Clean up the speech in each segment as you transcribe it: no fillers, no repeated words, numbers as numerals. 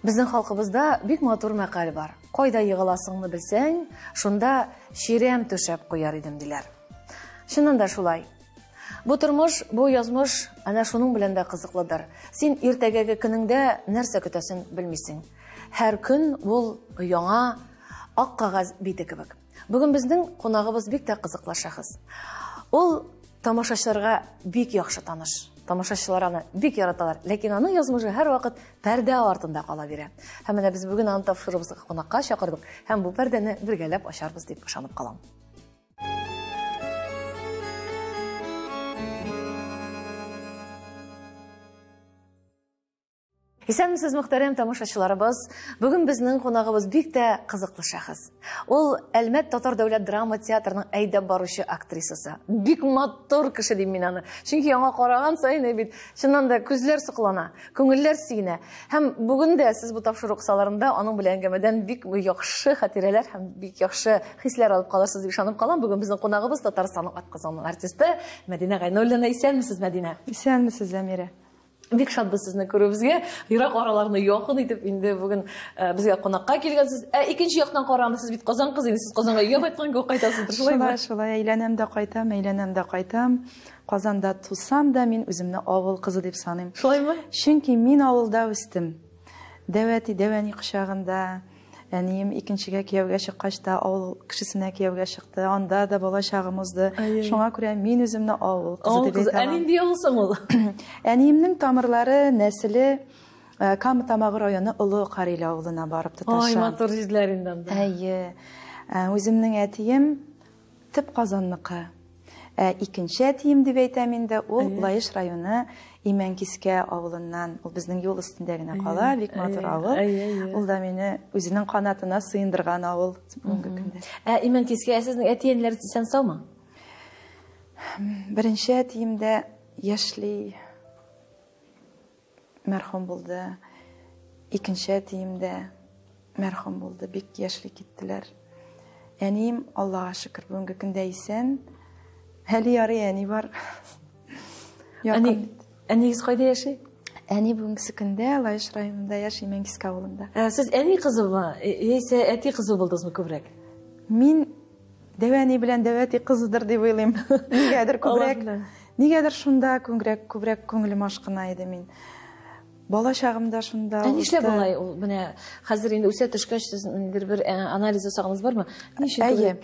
Безнең халкыбызда бик матур мәкаль бар. Кайда егыласыңны белсәң, шунда чирәм түшәп куяр идем, диләр. Чыннан да шулай. Бу тормыш, бу язмыш әнә шуның белән дә кызыклыдыр. Син иртәгәге көнеңдә нәрсә көтәсен белмисең. Һәр көн ул яңа ак кәгазь бите кебек. Бүген безнең кунагыбыз бик тә кызыклы шәхес. Ул тамашачыларга бик яхшы таныш. Тамашачылар аны бик яраталар, ләкин аның язмышы һәрвакыт пәрдә артында кала бирә. Һәм менә без бүген аны тапшыруыбызга кунакка чакырдык һәм бу пәрдәне бергәләп ачарбыз дип ышанып калам. Исәнмесез, мөхтәрәм тамашачыларыбыз. Бүген безнең кунагыбыз бик тә кызыклы шәхес. Ул Әлмәт татар дәүләт драма театрының әйдәп баручы актрисасы. Бик матур кеше дим мин аны. Чөнки аңа караган саен бит чыннан да күзләр соклана, күңелләр сөенә. Һәм бүген дә сез бу тапшыру кысаларында аның белән әңгәмәдән бик яхшы хатирәләр һәм бик яхшы хисләр алып калырсыз дип ышанып калам. Бүген безнең кунагыбыз Татарстанның атказанган артисты Мәдинә Гайнуллина. Исәнмесез, Мәдинә. Исәнмесез, Зәмирә. Бик шатбыз сезне күрүебезгә. Ерак араларны якын итеп инде бүген безгә кунакка килгәнсез. Ә икенче яктан караганда сез бит Казан кызы инде, сез Казанга өйгә кайткан кебек кайтасыздыр, шулаймы? Шулай, шулай, әйләнәм дә кайтам, әйләнәм дә кайтам. Казанда тусам да мин үземне авыл кызы дип саныйм. Шулаймы? Чөнки мин авылда үстем. Дәү әти, дәү әни кочагында. Әнием икенчегә кияүгә чыккач та авыл кешесенә кияүгә чыкты. Анда да бала чагым узды. Шуңа күрә мин үземне авыл кызы дип әйтә алам. Ә нинди авыл соң ул? Әниемнең тамырлары, нәселе Кама Тамагы районы Олы Кариле авылына барып тоташа. Ай, матур җирләр инде анда. Әйе. Үземнең әтием төп Казанныкы. Ә икенче әтием дип әйтәм инде, ул Лаеш районы Имәнкискә авылыннан. Ул безнең юл өстендә генә кала, бик матур авыл. Ул да мине үзенең канатына сыендырган авыл бүгенге көндә. Ә Имәнкискә сезнең әти-әниләрегез исән саумы? Беренче әтием дә яшьли мәрхүм булды. Икенче әтием дә мәрхүм булды, бик яшьли киттеләр. Әнием, Аллага шөкер, бүгенге көндә исән. Әле ярый әни бар. Әни, әнигез кайда яши? Әни бүгенге көндә Лаеш районында яши, Мәңгискә авылында. Ә, сез әни кызымы, яисә әти кызы булдыгызмы күбрәк? Мин дәү әни белән дәү әти кызыдыр дип уйлыйм. Нигәдер күбрәк. Нигәдер шунда күбрәк, күбрәк күңелем ашкына иде мин. Бала чагымда шунда. Ә нишләп болай ул? Менә хәзер инде үсә төшкәч, сез ниндидер бер анализ ясаганыгыз бармы? Ничек? Әйе.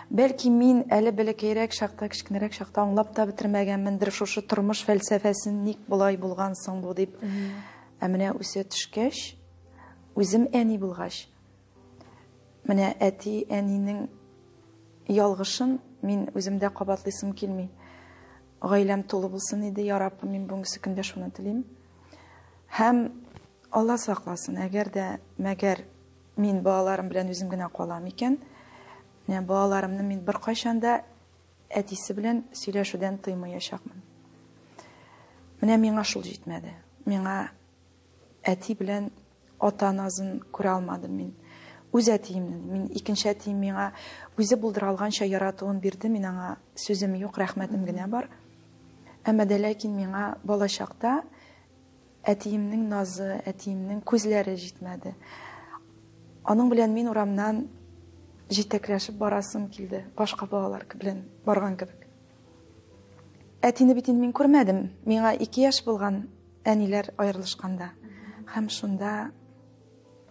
Бәлки мин әле бәләкәйрәк чакта, кечкенәрәк чакта аңлап та бетермәгәнмендер шушы тормыш фәлсәфәсен, ник болай булган соң бу дип. Ә менә үсә төшкәч, үзем әни булгач, менә әти әнинең ялгышын мин үземдә кабатлыйсым килми. Гаиләм тулы булсын иде, я Раббым, мин бүгенге көндә шуны телим. Һәм Алла сакласын, әгәр дә мәгәр мин балаларым белән үзем генә калам икән, менә балаларымны мин беркайчан да әтисе белән сөйләшүдән тыймаячакмын. Менә миңа шул җитмәде. Миңа әти белән ата назын күрә алмадым мин. Үз әтиемнең, мин икенче әтием миңа үзе булдыра алганча яратуын бирде, мин аңа сүзем юк, рәхмәтем генә бар. Әмма дә ләкин миңа балачакта әтиемнең назы, әтиемнең күзләре җитмәде. Аның белән мин урамнан җитәкләшеп барасым килде, башка балалар белән барган кебек. Әтине бит инде мин күрмәдем. Миңа 2 яшь булган әниләр аерылышканда. Һәм шунда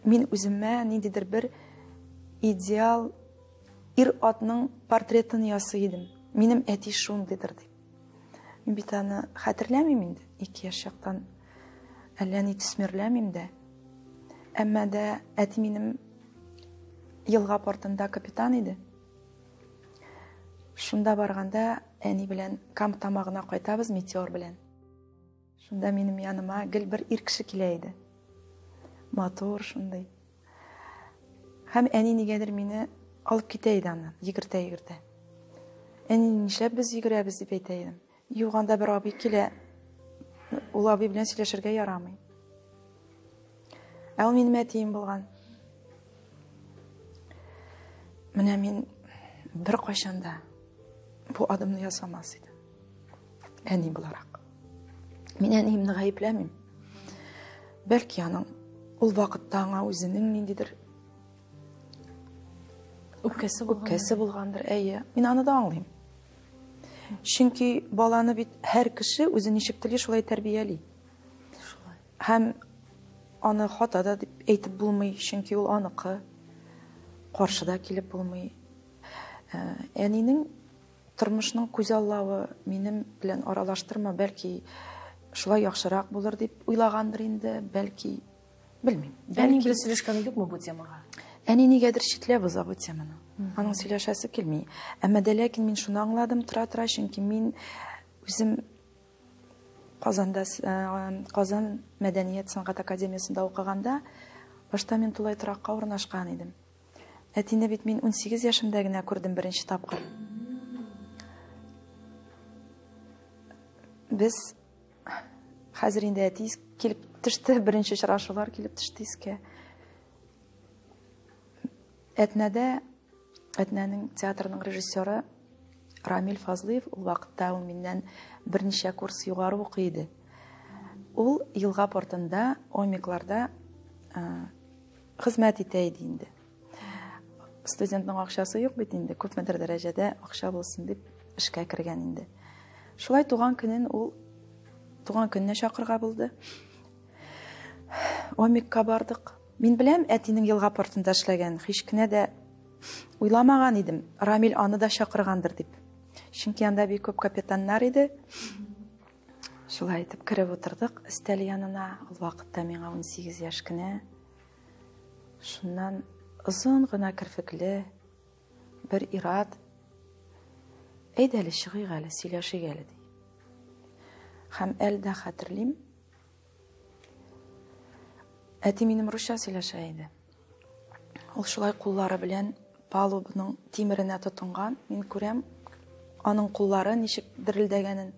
мин үземә ниндидер бер идеал ир-атның портретын ясый идем. Минем әти шундыйдыр дип. Мин бит аны хәтерләмим инде, 2 яшь чактан әллә ни төсмерләмим дә. Әмма дә әти минем елга портында капитан иде. Шунда барганда әни белән Кама Тамагына кайтабыз метеор белән. Шунда минем яныма гел бер ир кеше килә иде. Матур шундый. Һәм әни нигәдер мине алып китә иде аннан, йөгертә-йөгертә. Әни, нишләп без йөгерәбез дип әйтә идем. Юк, анда бер абый килә. Ул абый белән сөйләшергә ярамый. Ә ул минем әтием булган. Менә мин бер кайчан да бу адымны ясамас идем. Әни буларак. Мин әниемне гаепләмим. Бәлки аның ул вакытта вакытта аңа үзенең ниндидер үпкәсе булган. Үпкәсе булгандыр, әйе. Мин аны да аңлыйм. Чөнки баланы бит һәр кеше үзе ничек тели, шулай тәрбияли. Шулай. Һәм аны хата да дип әйтеп булмый, чөнки ул аныкы. Каршы да килеп булмый. Әнинең тормышның күзаллавы минем белән аралаштырма, бәлки шулай яхшырак булыр дип уйлагандыр инде, бәлки, белмим. Әни белән сөйләшкән юкмы бу темага? Әни нигәдер читләп уза бу теманы. Аның сөйләшәсе килми. Әмма дә ләкин мин шуны аңладым тора-тора, чөнки мин үзем Казанда, Казан мәдәният сәнгать академиясендә укыганда, башта мин тулай торакка урнашкан идем. Әтине бит мин 18 яшемдә генә күрдем беренче тапкыр. Без хәзер инде әти килеп төште, беренче очрашулар килеп төште искә. Әтнәдә, Әтнәнең театрының режиссеры Рамил Фазлыев, ул вакытта ул миннән берничә курс югары укый иде. Ул елга портында, омикларда хезмәт итә иде инде. Студентның акчасы юк бит инде, күпмедер дәрәҗәдә акча булсын дип эшкә кергән инде. Шулай туган көнен ул туган көненә чакырга булды. Омикка бардык. Мин беләм, әтинең елга портында эшләгән, һич кенә дә уйламаган идем, Рамил аны да чакыргандыр дип. Чөнки анда бик күп капитаннар иде. Шулай итеп кереп утырдык өстәл янына. Ул вакытта миңа 18 яшь кенә. Шуннан озын гына керфекле бер ир-ат, әйдә әле чыгыйк әле, сөйләшик әле, ди. Һәм әле дә хәтерлим, әти минем русча сөйләшә иде. Ул шулай куллары белән палубның тимеренә тотынган. Мин күрәм аның куллары ничек дерелдәгәнен.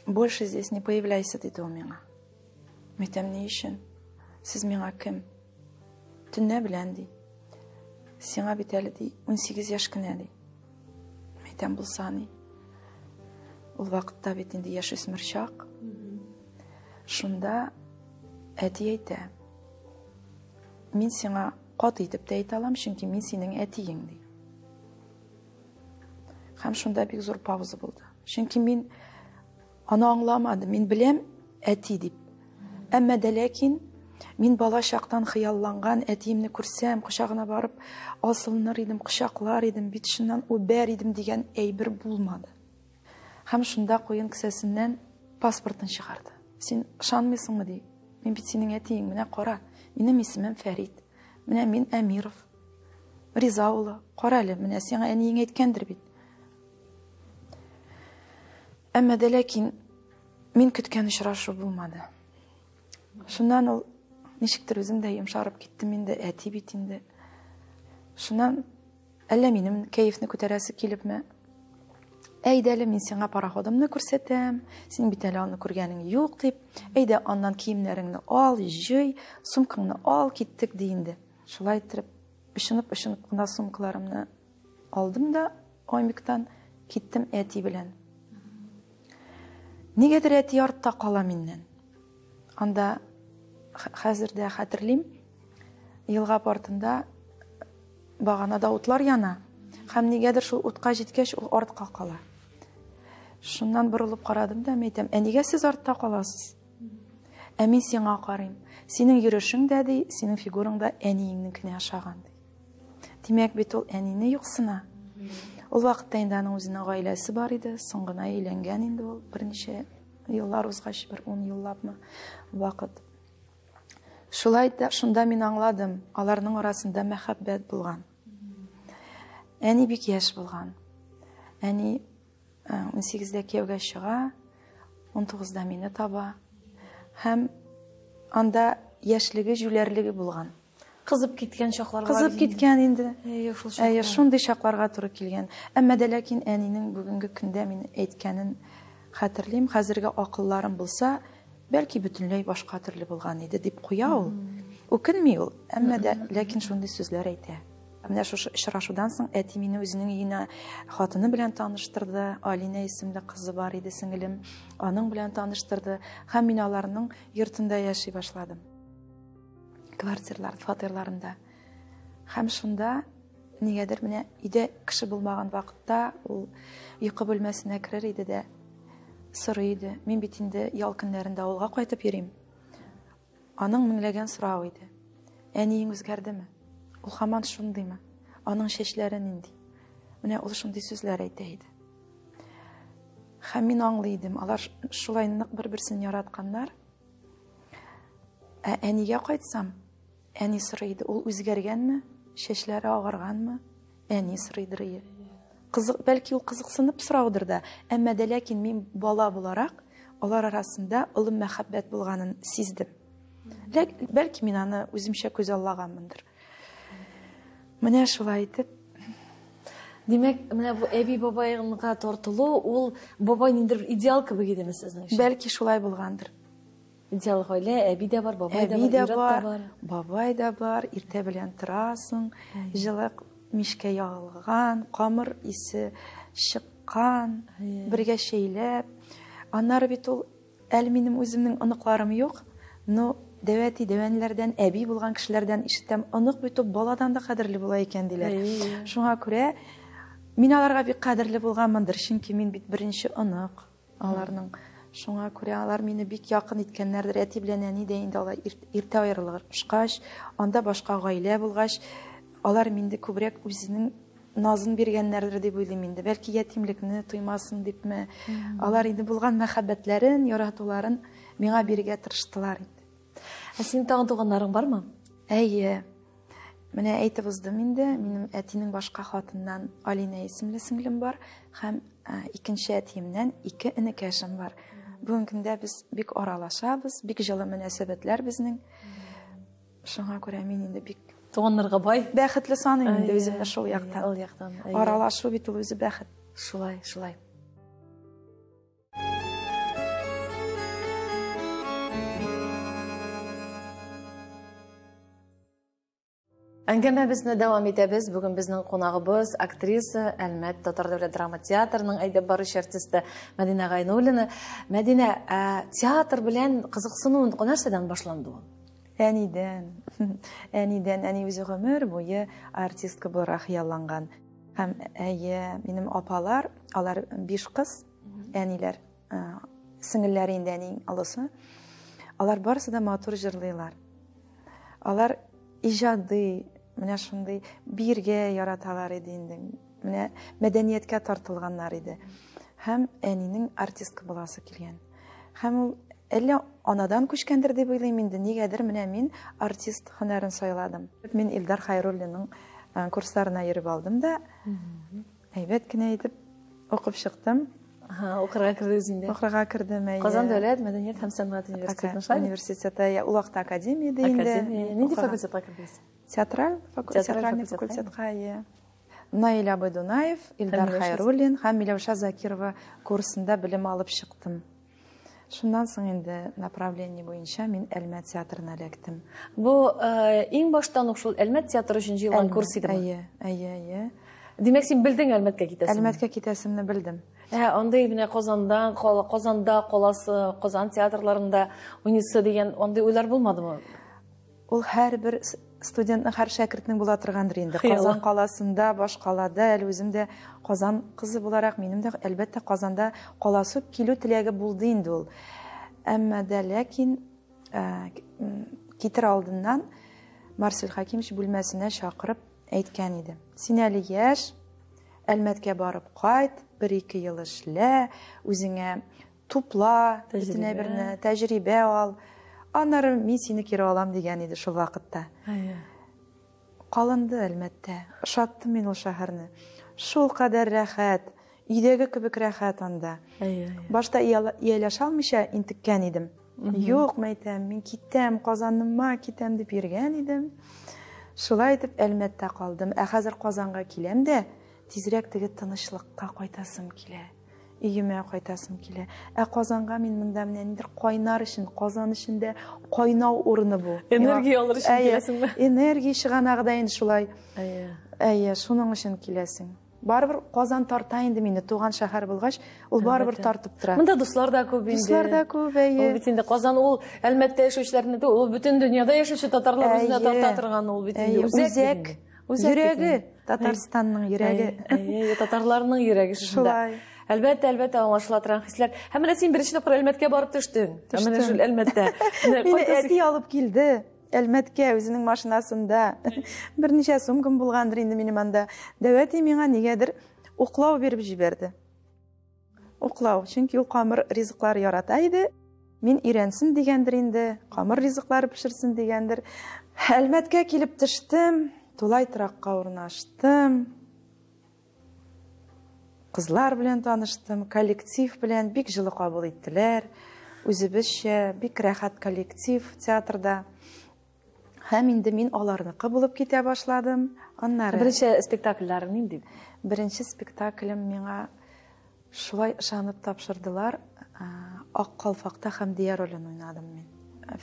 Больше здесь не появляйся, диде ул миңа. Мин әйтәм, ни өчен? Сез миңа кем? Төнлә белән, ди. Сиңа бит әле, ди, 18 яшь кенә, ди. Мин әйтәм, булса ни? Ул вакытта бит инде яшүсмер чак. Шунда әти әйтә, мин сиңа каты итеп тә әйтә алам, чөнки мин синең әтиең, ди. Һәм шунда бик зур пауза булды. Чөнки мин аны аңламадым. Мин беләм әти дип. Әмма дә ләкин мин бала чактан хыялланган әтиемне күрсәм, кочагына барып асылыныр идем, кочаклар идем, бит шуннан үбәр идем дигән әйбер булмады. Һәм шунда куен кесәсеннән паспортын чыгарды. Син ышанмыйсыңмы, ди. Мин бит синең әтиең, менә кара. Минем исемем Фәрит. Менә мин Әмиров. Риза улы. Кара әле, менә сиңа әниең әйткәндер бит. Әмма дә ләкин мин көткән очрашу булмады. Шуннан ул ничектер үзем дә йомшарып киттем инде, әти бит инде. Шуннан әллә минем кәефне күтәрәсе килепме? Әйдә әле, мин сиңа пароходымны күрсәтәм, син бит әле аны күргәнең юк дип, әйдә аннан киемнәреңне ал, җый, сумкаңны ал, киттек ди инде. Шулай иттереп, очынып-очынып кына сумкаларымны алдым да Омиктан киттем әти белән. Нигәдер әти артта кала миннән. Анда хәзер дә хәтерлим, елга портында баганада утлар яна. Һәм нигәдер шул утка җиткәч, ул артка кала. Шуннан борылып карадым да, мин әйтәм, ә нигә сез артта каласыз? Ә мин сиңа карыйм. Синең йөрешең дә, ди, синең фигураң да әниеңнекенә ошаган, ди. Димәк бит ул әнине юксына. Ул вакытта инде аның үзенең гаиләсе бар иде, соң гына өйләнгән инде ул, берничә еллар узгач, бер 10 еллапмы вакыт. Шулай да шунда мин аңладым, аларның арасында мәхәббәт булган. Әни бик яшь булган. Әни 18-дә кияүгә чыга, 19-да мине таба. Һәм анда яшьлеге, җүләрлеге булган. Кызып киткән чаклар бар. Кызып киткән инде. Әйе, шул чаклар. Әйе, шундый чакларга туры килгән. Әмма дә ләкин әнинең бүгенге көндә мин әйткәнен хәтерлим, хәзерге акылларым булса, бәлки бөтенләй башка төрле булган иде дип куя ул. Үкенми ул, әмма дә ләкин шундый сүзләр әйтә. Менә шушы очрашудан соң әти мине үзенең өенә хатыны белән таныштырды. Алина исемле кызы бар иде, сеңелем. Аның белән таныштырды. Һәм мин аларның йортында яши башладым. Квартирлар, фатирларында. Һәм шунда нигәдер менә өйдә кеше булмаган вакытта ул йокы бүлмәсенә керер иде дә сорый иде. Мин бит инде ял көннәрендә авылга кайтып йөрим. Аның меңләгән соравы иде. Әниең үзгәрдеме? Ул һаман шундыймы? Аның чәчләре нинди? Менә ул шундый сүзләр әйтә иде. Һәм мин аңлый идем, алар шулай нык бер-берсен яратканнар. Ә әнигә кайтсам, әни сорый иде, ул үзгәргәнме? Чәчләре агарганмы? Әни сорыйдыр иде. Кызык, бәлки ул кызыксынып сораудыр да, әмма дә ләкин мин бала буларак алар арасында олы мәхәббәт булганын сиздем. Бәлки мин аны үземчә күзаллаганмындыр. Менә шулай итеп. Димәк, менә бу әби бабайга тартылу, ул бабай ниндидер бер идеал кебек идеме сезнең өчен? Бәлки шулай булгандыр. Идеал гаилә, әби дә бар, бабай да бар, ир-ат та бар. Бабай да бар, иртә белән торасың, җылы мичкә ягылган, камыр исе чыккан, бергә чәйләп. Аннары бит ул Әле минем үземнең оныкларым юк, но дәвәти дәвәниләрдән, әби булган кешеләрдән ишетәм, онык бит ул баладан да кадерле була икән диләр. Шуңа күрә мин аларга бик кадерле булганмындыр, чөнки мин бит беренче онык аларның. Шуңа күрә алар мине бик якын иткәннәрдер. Әти белән әни дә инде алар иртә аерылышкач, анда башка гаилә булгач, алар мине күбрәк үзенең назын биргәннәрдер дип уйлыйм инде. Бәлки ятимлекне тоймасын дипме. Алар инде булган мәхәббәтләрен, яратуларын миңа бирергә тырыштылар инде. Ә синең тагын туганнарың бармы? Әйе. Менә әйтеп уздым инде, минем әтинең башка хатыннан Алинә исемле сеңлем бар һәм икенче әтиемнән ике энекәшем бар. Бүгенге көндә без бик аралашабыз, бик җылы мөнәсәбәтләр безнең. Шуңа күрә мин инде бик туганнарга бай. Бәхетле саныйм инде үземне шул яктан. Ул яктан. Аралашу бит ул үзе бәхет. Шулай, шулай. Әңгәмәбезне дәвам итәбез. Бүген безнең кунагыбыз актриса, Әлмәт татар дәүләт драма театрының әйдәп баручы артисты Мәдинә Гайнуллина. Мәдинә, ә, театр белән кызыксыну нәрсәдән башланды ул? Әнидән. Әнидән. Әни үзе гомер буе артистка булырга хыялланган. Һәм әйе, минем апалар, алар биш кыз, әниләр, сеңелләре инде әнинең олысы. Алар барысы да матур җырлыйлар. Алар иҗади, менә шундый биергә яраталар иде инде. Менә мәдәнияткә тартылганнар иде. Һәм әнинең артистка буласы килгән. Һәм ул әллә анадан күчкәндер дип уйлыйм инде, нигәдер менә мин артист һөнәрен сайладым. Мин Илдар Хайруллинның курсларына йөреп алдым да, әйбәт кенә итеп укып чыктым. Ага, укырга кердегез инде. Укырга кердем, әйе. Казан дәүләт мәдәният һәм сәнгать университетына, шулай? Университеты, ул вакытта академия иде инде. Академия. Нинди факультетка кердегез? Театраль факультет, театральный факультетка, әйе. Наил абый Дунаев, Илдар Хайруллин һәм Миләүшә Закирова курсында белем алып чыктым. Шуннан соң инде направление буенча мин Әлмәт театрына эләктем. Бу э, иң баштан ук шул Әлмәт театры өчен җыелган курс идеме? Әйе, әйе, әйе. Димәк, син белдең Әлмәткә китәсеңне? Әлмәткә китәсемне белдем. Ә, андый менә Казандан, Казанда каласы, Казан театрларында уйныйсы дигән андый уйлар булмадымы? Ул һәрбер студентның, һәр шәкертнең була торгандыр инде. Казан каласында, башкалада, әле үзем дә Казан кызы буларак, минем дә, әлбәттә, Казанда каласы килү теләге булды инде ул. Әмма дә ләкин э, китер алдыннан Марсель Хакимович бүлмәсенә чакырып әйткән иде. Син әле яшь, Әлмәткә барып кайт, бер-ике ел эшлә, үзеңә Тупла, бөтен әйберне, тәҗрибә ал. Аннары мин сине кире алам дигән иде шул вакытта. Калынды, әлмәттә. Ошаттым мин ул шәһәрне. Шул кадәр рәхәт, өйдәге кебек рәхәт анда. Башта ияләшә алмыйча интеккән идем. Юк, мәйтәм, мин китәм, Казаныма китәм дип йөргән идем. Шулай итеп Әлмәттә калдым. Ә хәзер Казанга киләм дә, тизрәк теге тынычлыкка кайтасым килә. Өемә кайтасым килә. Ә Казанга мин монда менә нидер кайнар өчен, Казан эчендә кайнау урыны бу. Энергия алыр өчен киләсеңме? Энергия чыганагы да инде шулай. Әйе. Әйе, шуның өчен киләсең. Барыбер Казан тарта инде мине, туган шәһәр булгач, ул барыбер тартып тора. Монда дуслар да күп инде. Дуслар да күп, әйе. Ул бит инде Казан ул Әлмәттә яшәүчеләрне түгел, ул бөтен дөньяда яшәүче татарлар үзенә тарта торган ул бит инде. Үзәк. Үзәк. Йөрәге, Татарстанның йөрәге. Әйе, татарларның йөрәге шушында. Шулай. Әлбәттә, әлбәттә, аңлашыла торган хисләр. Һәм менә син беренче тапкыр Әлмәткә барып төштең. Һәм менә шул Әлмәттә. Мине әти алып килде. Әлмәткә үзенең машинасында. Берничә сумкам булгандыр инде минем анда. Дәү әти миңа нигәдер уклау биреп җибәрде. Уклау, чөнки ул камыр ризыклары ярата иде. Мин өйрәнсен дигәндер инде, камыр ризыклары пешерсен дигәндер. Әлмәткә килеп төштем, тулай торакка урнаштым. Кызлар белән таныштым, коллектив белән бик җылы кабул иттеләр. Үзебезчә бик рәхәт коллектив театрда. Һәм инде мин аларныкы булып китә башладым. Аннары Беренче спектакльләрең нинди? Беренче спектаклем миңа шулай ышанып тапшырдылар. Ак калфакта Хәмдия ролен уйнадым мин.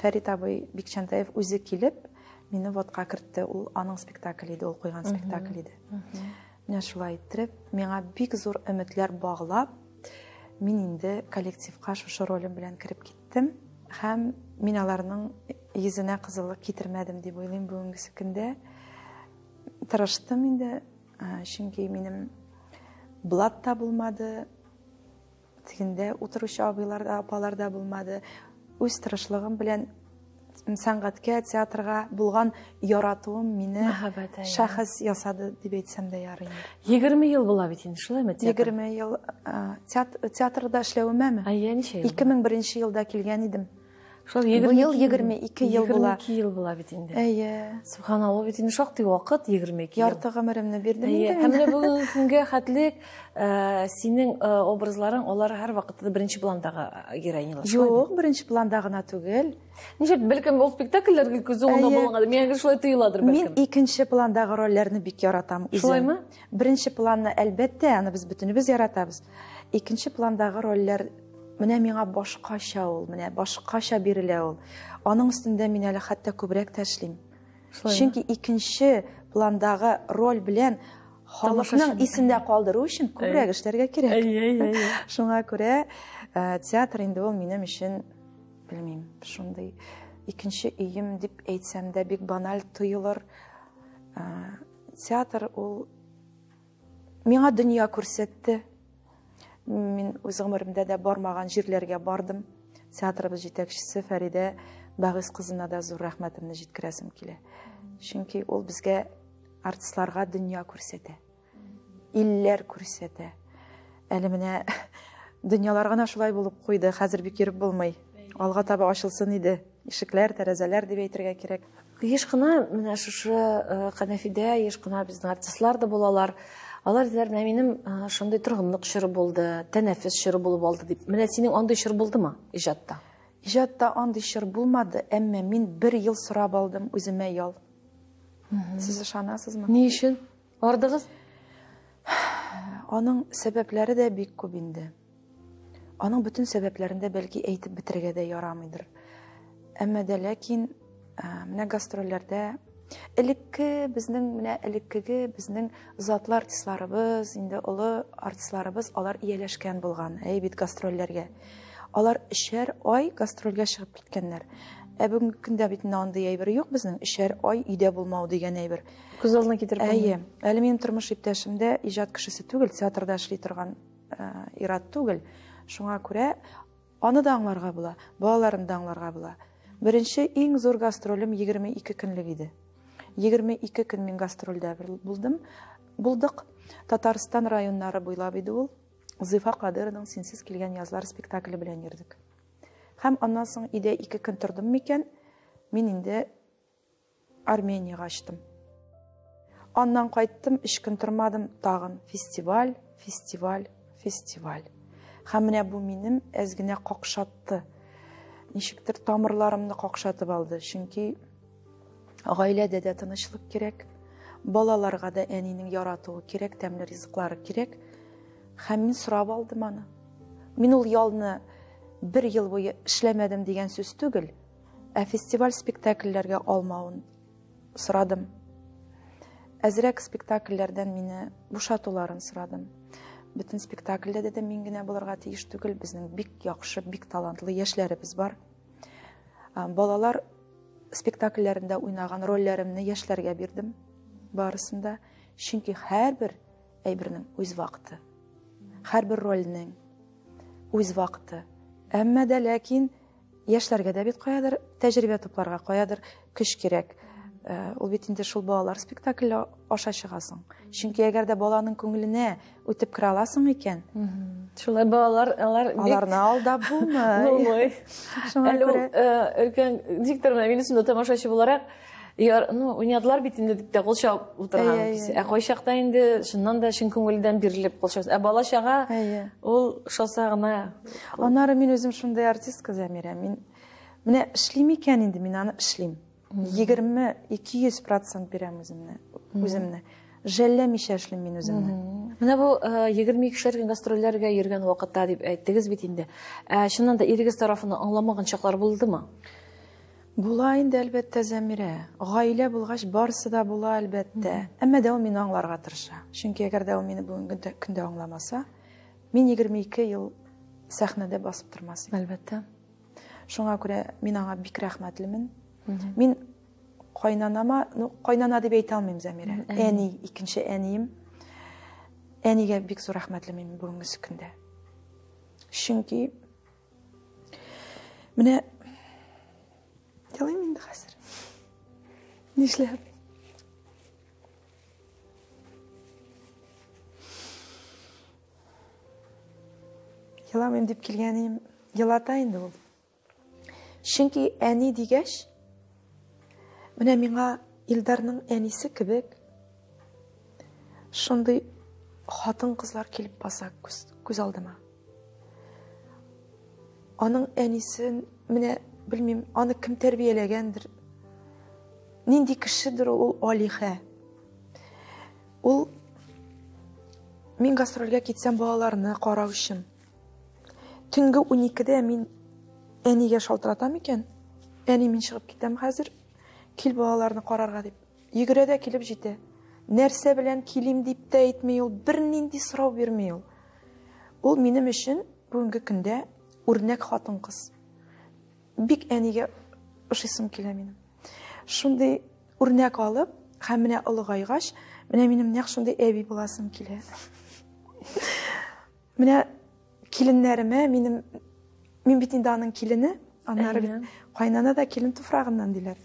Фәрит абый Бикчәнтәев үзе килеп, мине ватка кертте. Ул аның спектакле иде, ул куйган спектакль иде. Менә шулай иттереп, миңа бик зур өметләр баглап, мин инде коллективка шушы ролем белән кереп киттем. Һәм мин аларның йөзенә кызыллык китермәдем дип уйлыйм бүгенгесе көндә. Тырыштым инде, чөнки минем блат та булмады, тегендә утыручы абыйлар да, апалар да булмады. Үз тырышлыгым белән сәнгатькә, театрга булган яратуым мине шәхес ясады дип әйтсәм дә ярый. 20 ел була бит инде, шулаймы театр? 20 ел театрда эшләвемәме? Әйе, ничә ел? 2001 елда килгән идем. Шул быел 22 ел була. 22 ел була бит инде. Әйе. Субханалла, бит инде шактый вакыт, 22 ел. Ярты гомеремне бирдем инде. Һәм менә бүгенге көнгә хәтлек синең образларың, алар һәрвакытта да беренче пландагы героинялар. Юк, беренче планда гына түгел. Ничек, бәлкем ул спектакльләр гел күз уңында булгандыр. Миңа гел шулай тоеладыр бәлкем. Мин икенче пландагы рольләрне бик яратам үзем. Шулаймы? Беренче планны, әлбәттә, аны без бөтенебез яратабыз. Икенче пландагы рольләр менә миңа башкача ул, менә башкача бирелә ул. Аның өстендә мин әле хәтта күбрәк тә эшлим. Чөнки икенче пландагы роль белән халыкның исендә калдыру өчен күбрәк эшләргә кирәк. Шуңа күрә театр инде ул минем өчен, белмим, шундый икенче өем дип әйтсәм дә бик баналь тоелыр. Театр ул миңа дөнья күрсәтте. Мин үз гомеремдә дә бармаган җирләргә бардым. Театрыбыз җитәкчесе Фәридә Багыз кызына да зур рәхмәтемне җиткерәсем килә. Чөнки ул безгә, артистларга, дөнья күрсәтә. Илләр күрсәтә. Әле менә дөньялар гына шулай булып куйды, хәзер бик йөреп булмый. Алга таба ачылсын иде. Ишекләр, тәрәзәләр дип әйтергә кирәк. Еш кына менә шушы кәнәфидә еш кына безнең артистлар да булалар. Алар диләр, менә минем шундый торгынлык чоры булды, тәнәфес чоры булып алды дип. Менә синең андый чор булдымы иҗатта? Иҗатта андый чор булмады, әмма мин бер ел сорап алдым үземә ял. Сез ышанасызмы? Ни өчен? Ардыгыз? Аның сәбәпләре дә бик күп инде. Аның бөтен сәбәпләрен дә бәлки әйтеп бетерергә дә ярамыйдыр. Әмма дә ләкин менә гастрольләрдә элекке безнең, менә элеккеге безнең затлы артистларыбыз, инде олы артистларыбыз, алар ияләшкән булган, әй бит гастрольләргә. Алар өчәр ай гастрольгә чыгып киткәннәр. Ә бүгенге көндә бит инде андый әйбер юк безнең, өчәр ай өйдә булмау дигән әйбер. Күз алдына китереп Әйе. Әле минем тормыш иптәшем дә иҗат кешесе түгел, театрда эшли торган ир-ат түгел. Шуңа күрә аны да аңларга була, балаларын да аңларга була. Беренче иң зур гастролем 22 көнлек иде. 22 көн мин гастрольдә булдым. Булдык. Татарстан районнары буйлап иде ул. Зифа Кадырованың Синсез килгән язлар спектакле белән йөрдек. Һәм аннан соң өйдә 2 көн тордым микән, мин инде Армениягә очтым. Аннан кайттым, 3 көн тормадым, тагын фестиваль, фестиваль, фестиваль. Һәм менә бу минем әз генә какшатты. Ничектер тамырларымны какшатып алды, чөнки гаиләдә дә тынычлык кирәк, балаларга да әнинең яратуы кирәк, тәмле ризыклары кирәк. Һәм мин сорап алдым аны. Мин ул ялны бер ел буе эшләмәдем дигән сүз түгел, ә фестиваль спектакльләргә алмавын сорадым. Әзрәк спектакльләрдән мине бушатуларын сорадым. Бөтен спектакльдә дә мин генә булырга тиеш түгел, безнең бик яхшы, бик талантлы яшьләребез бар. Балалар спектакльләрендә уйнаган рольләремне яшьләргә бирдем барысын да. Чөнки һәрбер әйбернең үз вакыты. Һәрбер рольнең үз вакыты. Әмма дә ләкин яшьләргә дә бит каядыр тәҗрибә тупларга, каядыр көч кирәк. Э, ул бит инде шул балалар спектакле аша чыгасың. Чөнки әгәр дә баланың күңеленә үтеп керә аласың икән, шулай балалар алар аларны алдап булмый. Булмый. Әле ул э, өлкән диктор менә мин үзем тамашачы буларак Яр, ну, уйнадылар бит инде дип тә кул чабып утырган. Ә кайчакта инде чыннан да чын күңелдән бирелеп кул чабасың. Ә бала чага ул шаса гына. Аннары мин үзем шундый артистка, Замирә. Мин менә эшлим икән инде, мин аны эшлим. 20 200% бирәм үземне, үземне. Жәлләмичә эшлим мин үземне. Менә бу 22 кешеләр көн гастрольләргә йөргән вакытта дип әйттегез бит инде. Ә чыннан да ирегез тарафыннан аңламаган чаклар булдымы? Була инде, әлбәттә, Зәмирә. Гаилә булгач, барысы да була, әлбәттә. Әмма дә ул мине аңларга тырыша. Чөнки әгәр дә ул мине бүгенге көндә аңламаса, мин 22 ел сәхнәдә басып тормас идем. Әлбәттә. Шуңа күрә мин аңа бик рәхмәтлемен. Мин кайнанама, ну, кайнана дип әйтә алмыйм, Зәмирә. Әни, икенче әнием. Әнигә бик зур рәхмәтлемен мин бүгенге көндә. Чөнки Менә елыйм инде хәзер. Нишләп? Еламыйм дип килгәнем, елата инде ул. Чөнки әни дигәч, менә миңа Илдарның әнисе кебек шундый хатын-кызлар килеп баса күз, күз алдыма. Аның әнисен, менә белмим, аны кем тәрбияләгәндер. Нинди кешедер ул, ул алиһә. Ул мин гастрольгә китсәм балаларны карау өчен. Төнге 12-дә мин әнигә шалтыратам икән. Әни, мин чыгып китәм хәзер. Кил балаларны карарга дип. Йөгерә дә килеп җитә. Нәрсә белән килим дип тә әйтми ул, бернинди сорау бирми ул. Ул минем өчен бүгенге көндә үрнәк хатын-кыз. Бик әнигә ошыйсым килә минем. Шундый үрнәк алып, һәм менә олыгайгач, менә минем нәкъ шундый әби буласым килә. Менә киленнәремә минем мин бит инде аның килене, аннары бит кайнана да килен туфрагыннан диләр.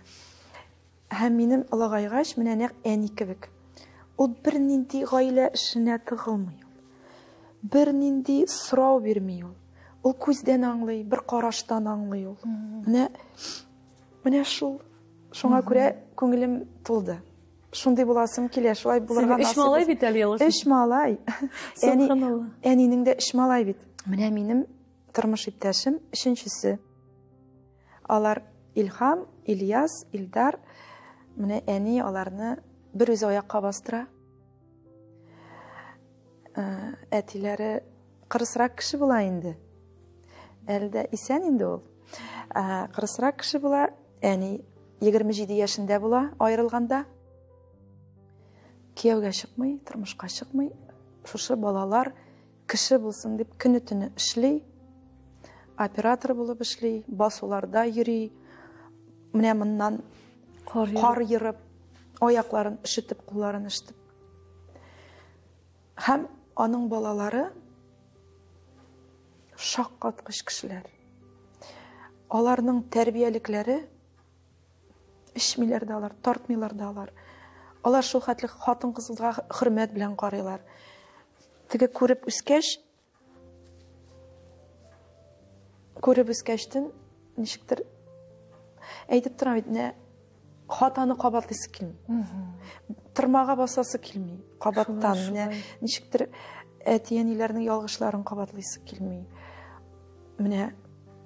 Һәм минем олыгайгач, менә нәкъ әни кебек. Ул бернинди гаилә эшенә тыгылмый ул. Бернинди сорау бирми ул. Ул күздән аңлый, бер караштан аңлый ул. Менә менә шул. Шуңа күрә күңелем тулды. Шундый буласым килә, шулай булырга насыйп. Өч малай бит әле ялгыш. Өч малай. Әни, әнинең дә өч малай бит. Менә минем тормыш иптәшем өченчесе. Алар Илһам, Ильяс, Илдар. Менә әни аларны бер үзе аякка бастыра. Э, әтиләре кырысрак кеше була инде. Әле дә исән инде ул. Э, кырысрак кеше була. Әни 27 яшендә була аерылганда. Кияүгә чыкмый, тормышка чыкмый. Шушы балалар Кеше булсын дип көне-төне эшли, оператор булып эшли, басуларда йөри. Менә моннан кар ерып, аякларын өшетеп, кулларын өшетеп. Һәм аның балалары шаккаткыч кешеләр. Аларның тәрбиялекләре Эчмиләр дә алар, тартмыйлар да алар. Алар шул хәтле хатын-кызга хөрмәт белән карыйлар. Теге күреп үскәч, күреп үскәчтен ничектер әйтеп торам бит, менә хатаны кабатлыйсы килми. Тырмага басасы килми кабаттан. Менә ничектер әти-әниләрнең ялгышларын кабатлыйсы килми. Менә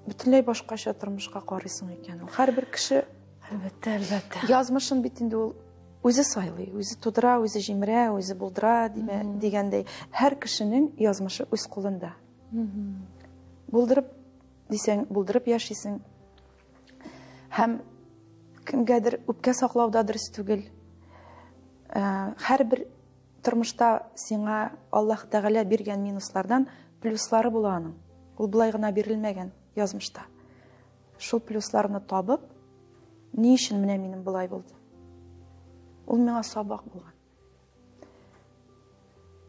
бөтенләй башкача тормышка карыйсың икән. Ул һәрбер кеше әлбәттә, әлбәттә. Язмышын бит инде ул үзе сайлый, үзе тудыра, үзе җимерә, үзе булдыра димә, дигәндәй. Һәр кешенең язмышы үз кулында. Булдырып дисәң, булдырып яшисең. Һәм кемгәдер үпкә саклау да дөрес түгел. Һәрбер тормышта сиңа Аллаһ Тәгалә биргән минуслардан плюслары була аның. Ул болай гына бирелмәгән язмышта. Шул плюсларны табып, ни өчен менә минем болай булды? Ул миңа сабак булган.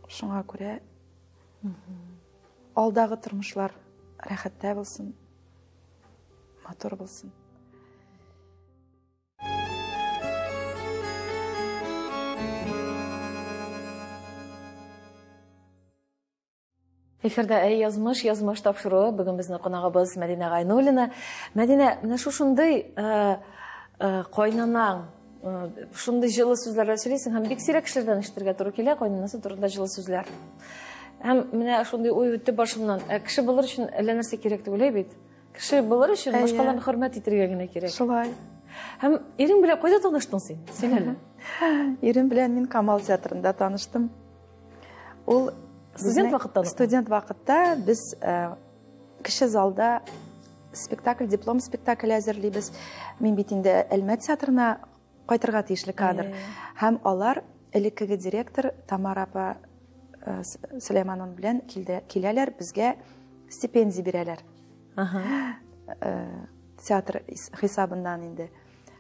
Шуңа күрә алдагы тормышлар рәхәттә булсын, матур булсын. Эфирда Әй язмыш, язмыш тапшыруы. Бүген безнең кунагыбыз Мәдинә Гайнуллина. Мәдинә, менә шушындый кайнанаң, шундый җылы сүзләр сөйлисең һәм бик сирәк кешеләрдән ишетергә туры килә кайнанасы турында җылы сүзләр. Һәм менә шундый уй үтте башымнан. Кеше булыр өчен әллә нәрсә кирәк түгел бит. Кеше булыр өчен башкаларны хөрмәт итәргә генә кирәк. Шулай. Һәм ирең белән кайда таныштың син? Син әле? Ирем белән мин Камал театрында таныштым. Ул студент вакытта. Студент вакытта без кеше залда спектакль, диплом спектакль әзерлибез. Мин бит инде Әлмәт театрына кайтырга тиешле кадр. Һәм алар элеккеге директор Тамара апа Сөләйманова белән киләләр, безгә стипендия бирәләр. Театр хисабыннан инде.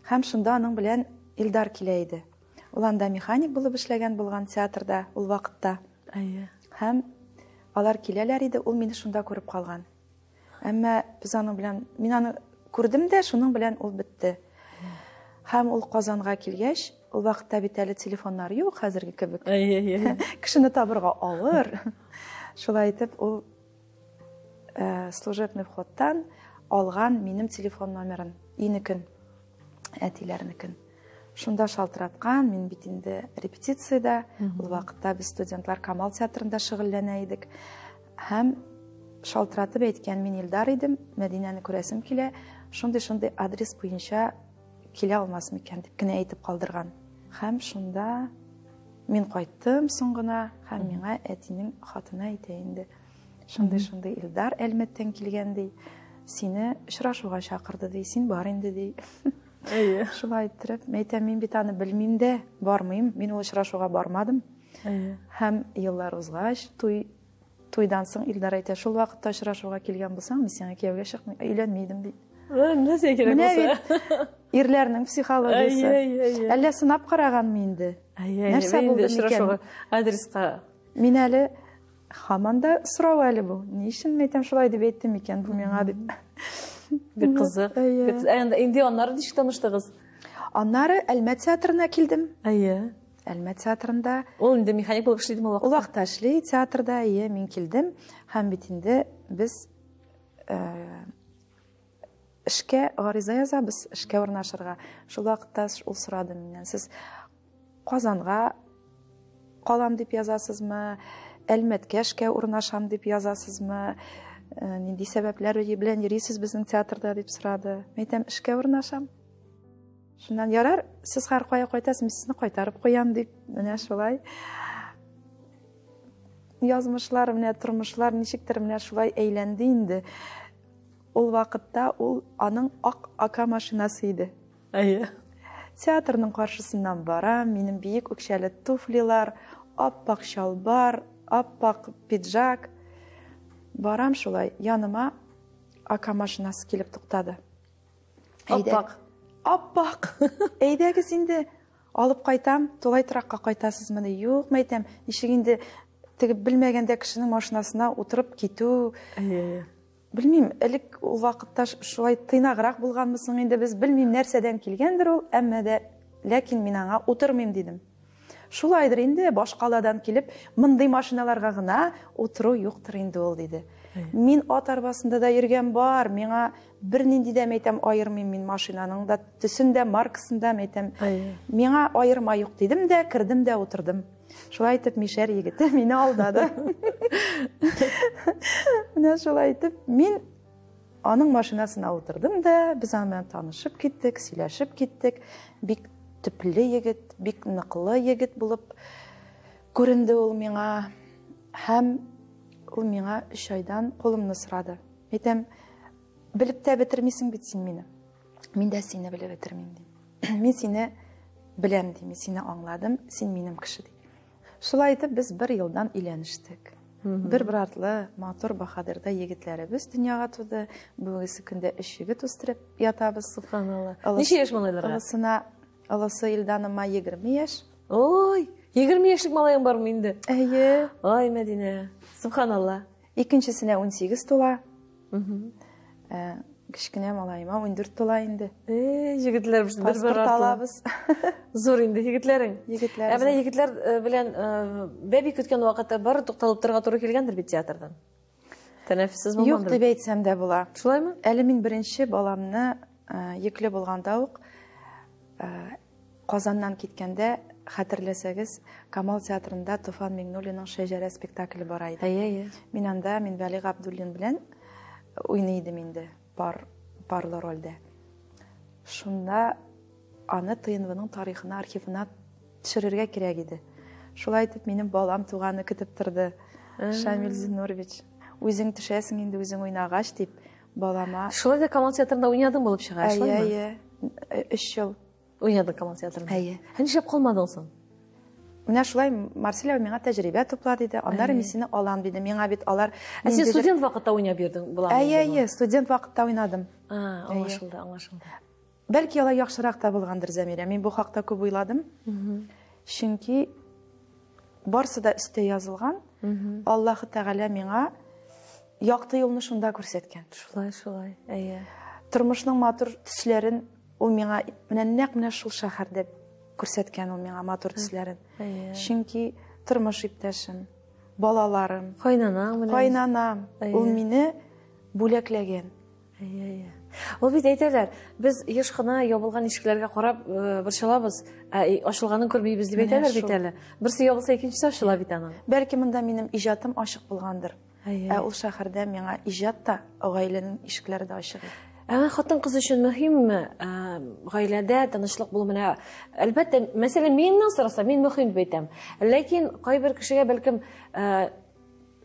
Һәм шунда аның белән Илдар килә иде. Ул анда механик булып эшләгән булган театрда ул вакытта. Һәм алар киләләр иде, ул мине шунда күреп калган. Әмма без аның белән, мин аны күрдем дә, шуның белән ул бетте. Һәм ул Казанга килгәч, ул вакытта бит әле телефоннар юк хәзерге кебек. Кешене табырга авыр. Шулай итеп ул служебный входтан алган минем телефон номерын, инекен, әтиләрнекен. Шунда шалтыраткан, мин бит инде репетициядә, ул вакытта без студентлар Камал театрында шөгыльләнә идек. Һәм шалтыратып әйткән, мин Илдар идем, Мәдинәне күрәсем килә, шундый-шундый адрес буенча килә алмас микән дип кенә әйтеп калдырган. Һәм шунда мин кайттым соң гына, һәм миңа әтинең хатыны әйтә инде. Шундый-шундый Илдар Әлмәттән килгән ди, сине очрашуга чакырды ди, син бар инде ди. Әйе. Шулай иттереп, әйтәм, мин бит аны белмим дә, бармыйм, мин ул очрашуга бармадым. Әйе. Һәм еллар узгач, туйдан соң Илдар әйтә, шул вакытта очрашуга килгән булсаң, мин сиңа кияүгә чыкмый, өйләнми идем ди. Нәрсә кирәк булса? Ирләрнең психологиясе. Әллә сынап караганмы инде? Нәрсә булды микән? Адреска. Мин әле һаман да сорау әле бу. Ни өчен әйтәм шулай дип әйтте микән бу миңа дип. Бик кызык. Инде аннары ничек таныштыгыз? Аннары Әлмәт театрына килдем. Әйе. Әлмәт театрында. Ул инде механик булып эшли идеме ул вакытта? Ул вакытта эшли театрда, әйе, мин килдем. Һәм бит инде без эшкә гариза язабыз, эшкә урнашырга. Шул вакытта ул сорады миннән, сез Казанга калам дип язасызмы, Әлмәткә эшкә урнашам дип язасызмы, нинди сәбәпләр белән йөрисез безнең театрда дип сорады. Мин әйтәм, эшкә урнашам. Шуннан ярар, сез һәр кая кайтасыз, мин сезне кайтарып куям дип, менә шулай. Язмышлар, менә тормышлар ничектер менә шулай әйләнде инде. Ул вакытта ул аның ак ака машинасы иде. Әйе. Театрның каршысыннан барам, минем биек үкчәле туфлилар, аппак чалбар, аппак пиджак. Барам шулай, яныма ака машинасы килеп туктады. Аппак. Аппак. Әйдәгез инде, алып кайтам, тулай торакка кайтасызмы? Юк, мәйтәм, ничек инде теге белмәгәндә кешенең машинасына утырып китү. Әйе. Белмим, элек ул вакытта шулай тыйнаграк булганмы соң инде без, белмим нәрсәдән килгәндер ул, әмма дә ләкин мин аңа утырмыйм дидем. Шулайдыр инде, башкаладан килеп, мондый машиналарга гына утыру юктыр инде ул диде. Мин ат арбасында да йөргән бар, миңа бернинди дә мәйтәм аермыйм мин машинаның да төсен дә, маркасын да мәйтәм. Миңа аерма юк дидем дә, кердем дә утырдым. Шулай итеп мишәр егете мине алдады. Менә шулай итеп мин аның машинасына утырдым да, без аның белән танышып киттек, сөйләшеп киттек. Бик төпле егет, бик ныклы егет булып күренде ул миңа. Һәм ул миңа 3 айдан кулымны сорады. Әйтәм, белеп тә бетермисең бит син мине. Мин дә сине белеп бетермим дим. Мин сине беләм, ди, мин сине аңладым, син минем кеше, ди. Шулай итеп без бер елдан өйләнештек. Бер-бер артлы матур баһадирда егетләребез дөньяга туды. Бүгенге көндә өч егет үстереп ятабыз. Субханалла. Ничә яшь малайларга? Олысына, олысы Илданыма 20 яшь. Ой, 20 яшьлек малаең бармы инде? Әйе. Ай, Мәдинә. Субханалла. Икенчесенә 18 тула. Кечкенә малаема 14 тула инде. Егетләр без бер-бер артлы. Алабыз. Зур инде егетләрең. Егетләр. Ә менә егетләр белән бәби көткән вакытта бары тукталып торырга туры килгәндер бит театрдан. Тәнәфессез булмадыр. Юк дип әйтсәм дә була. Шулаймы? Әле мин беренче баламны йөкле булганда ук Казаннан киткәндә, хәтерләсәгез, Камал театрында Туфан Миңнуллинның Шәҗәрә спектакле бара иде. Әйе, әйе. Мин анда Минвәли Габдуллин белән уйный идем инде, пар, парлы рольдә. Шунда аны ТНВның тарихына, архивына төшерергә кирәк иде. Шулай итеп, минем балам туганы көтеп торды. Шамил Зиннурович, үзең төшәсең инде, үзең уйнагач, дип, балама. Шулай да Камал театрында уйнадың булып чыга, шулаймы? Әйе, әйе. Өч ел. Уйнадың Камал театрында? Әйе. Ә нишләп калмадың соң? Менә шулай Марсель абый миңа тәҗрибә тупла диде. Аннары мин сине алам диде. Миңа бит алар Ә син студент вакытта уйнап йөрдең буламы? Әйе, әйе, студент вакытта уйнадым. А, аңлашылды, аңлашылды. Бәлки алай яхшырак та булгандыр, Зәмирә. Мин бу хакта күп уйладым. Чөнки барсы да өстә язылган. Аллаһы Тәгалә миңа якты юлны шунда күрсәткән. Шулай, шулай. Әйе. Тормышның матур төсләрен ул миңа менә нәкъ менә шул шәһәрдә күрсәткән ул миңа матур төсләрен. Чөнки тормыш иптәшем, балаларым, кайнанам белән. Кайнанам, ул мине бүләкләгән. Әйе, әйе. Ул бит әйтәләр, без еш кына ябылган ишекләргә карап борчылабыз, ә ачылганын күрмибез дип әйтәләр бит әле. Берсе ябылса, икенчесе ачыла бит аның. Бәлки монда минем иҗатым ачык булгандыр. Ә ул шәһәрдә миңа иҗат та, гаиләнең ишекләре дә ачык. Ә хатын-кыз өчен мөһимме гаиләдә тынычлык булу? Менә, әлбәттә, мәсәлән, миннән сораса, мин мөһим дип әйтәм. Ләкин кайбер кешегә бәлкем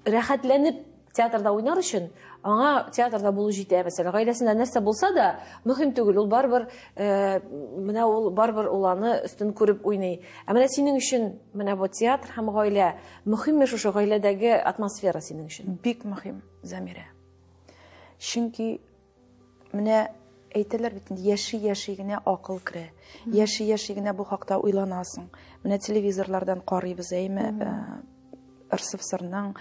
рәхәтләнеп театрда уйнар өчен аңа театрда булу җитә. Мәсәлән, гаиләсендә нәрсә булса да, мөһим түгел, ул барыбер, менә ул барыбер ул аны өстен күреп уйный. Ә менә синең өчен менә бу театр һәм гаилә мөһимме, шушы гаиләдәге атмосфера синең өчен? Бик мөһим, Замирә. Чөнки менә әйтәләр бит инде, яши-яши генә акыл керә. Яши-яши генә бу хакта уйланасың. Менә телевизорлардан карыйбыз, әйме, РСФСРның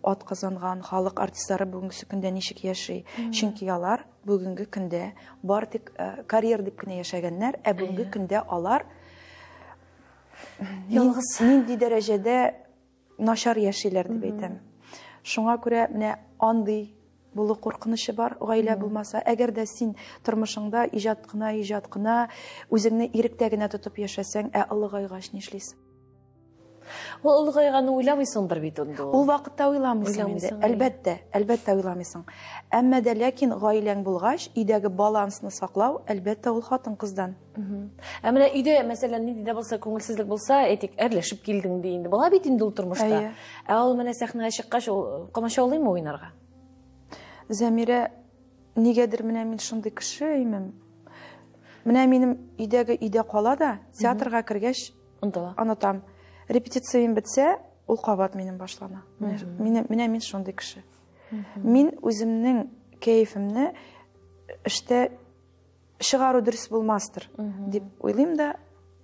ат казанган халык артистлары бүгенге көндә ничек яши. Чөнки алар бүгенге көндә бар тик карьер дип кенә яшәгәннәр, ә бүгенге көндә алар ялгыз нинди дәрәҗәдә начар яшиләр дип әйтәм. Шуңа күрә менә андый булу куркынычы бар, гаилә булмаса. Әгәр дә син тормышыңда иҗат кына, иҗат кына, үзеңне иректә генә тотып яшәсәң, ә олыгайгач нишлисең? Ул олыгайганны уйламыйсыңдыр бит инде ул. Ул вакытта уйламыйсың инде. Әлбәттә, әлбәттә уйламыйсың. Әмма дә ләкин гаиләң булгач, өйдәге балансны саклау, әлбәттә, ул хатын-кыздан. Ә менә өйдә, мәсәлән, нинди дә булса күңелсезлек булса, әйтик, әрләшеп килдең ди инде. Була бит инде ул тормышта. Ә ул менә сәхнәгә чыккач, ул комачаулыймы уйнарга? Зәмирә, нигәдер менә мин шундый кеше имем. Менә минем өйдәге өйдә кала да, театрга кергәч, онытам. Репетициям бетсә, ул кабат минем башлана. Менә мин шундый кеше. Мин үземнең кәефемне эштә чыгару дөрес булмастыр дип уйлыйм да.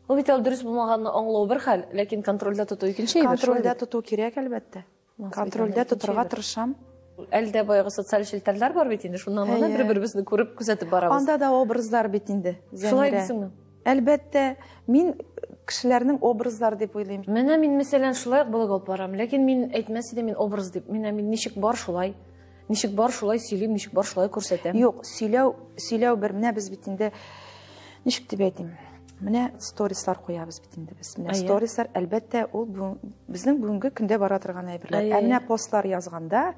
Ул бит әле дөрес булмаганны аңлау бер хәл, ләкин контрольдә тоту икенче әйбер. Контрольдә тоту кирәк, әлбәттә. Контрольдә тотарга тырышам. Әле дә баягы социаль челтәрләр бар бит инде, шуннан гына бер-беребезне күреп, күзәтеп барабыз. Анда да образлар бит инде. Шулай дисеңме? Әлбәттә, мин кешеләрнең образлары дип уйлыйм. Менә мин, мәсәлән, шулай ук блог алып барам, ләкин мин әйтмәс идем мин образ дип. Менә мин ничек бар шулай. Ничек бар шулай сөйлим, ничек бар шулай күрсәтәм. Юк, сөйләү, сөйләү бер. Менә без бит инде ничек дип әйтим? Менә сторислар куябыз бит инде без. Менә сторислар, әлбәттә, ул безнең бүгенге көндә бара торган әйберләр. Ә менә постлар язганда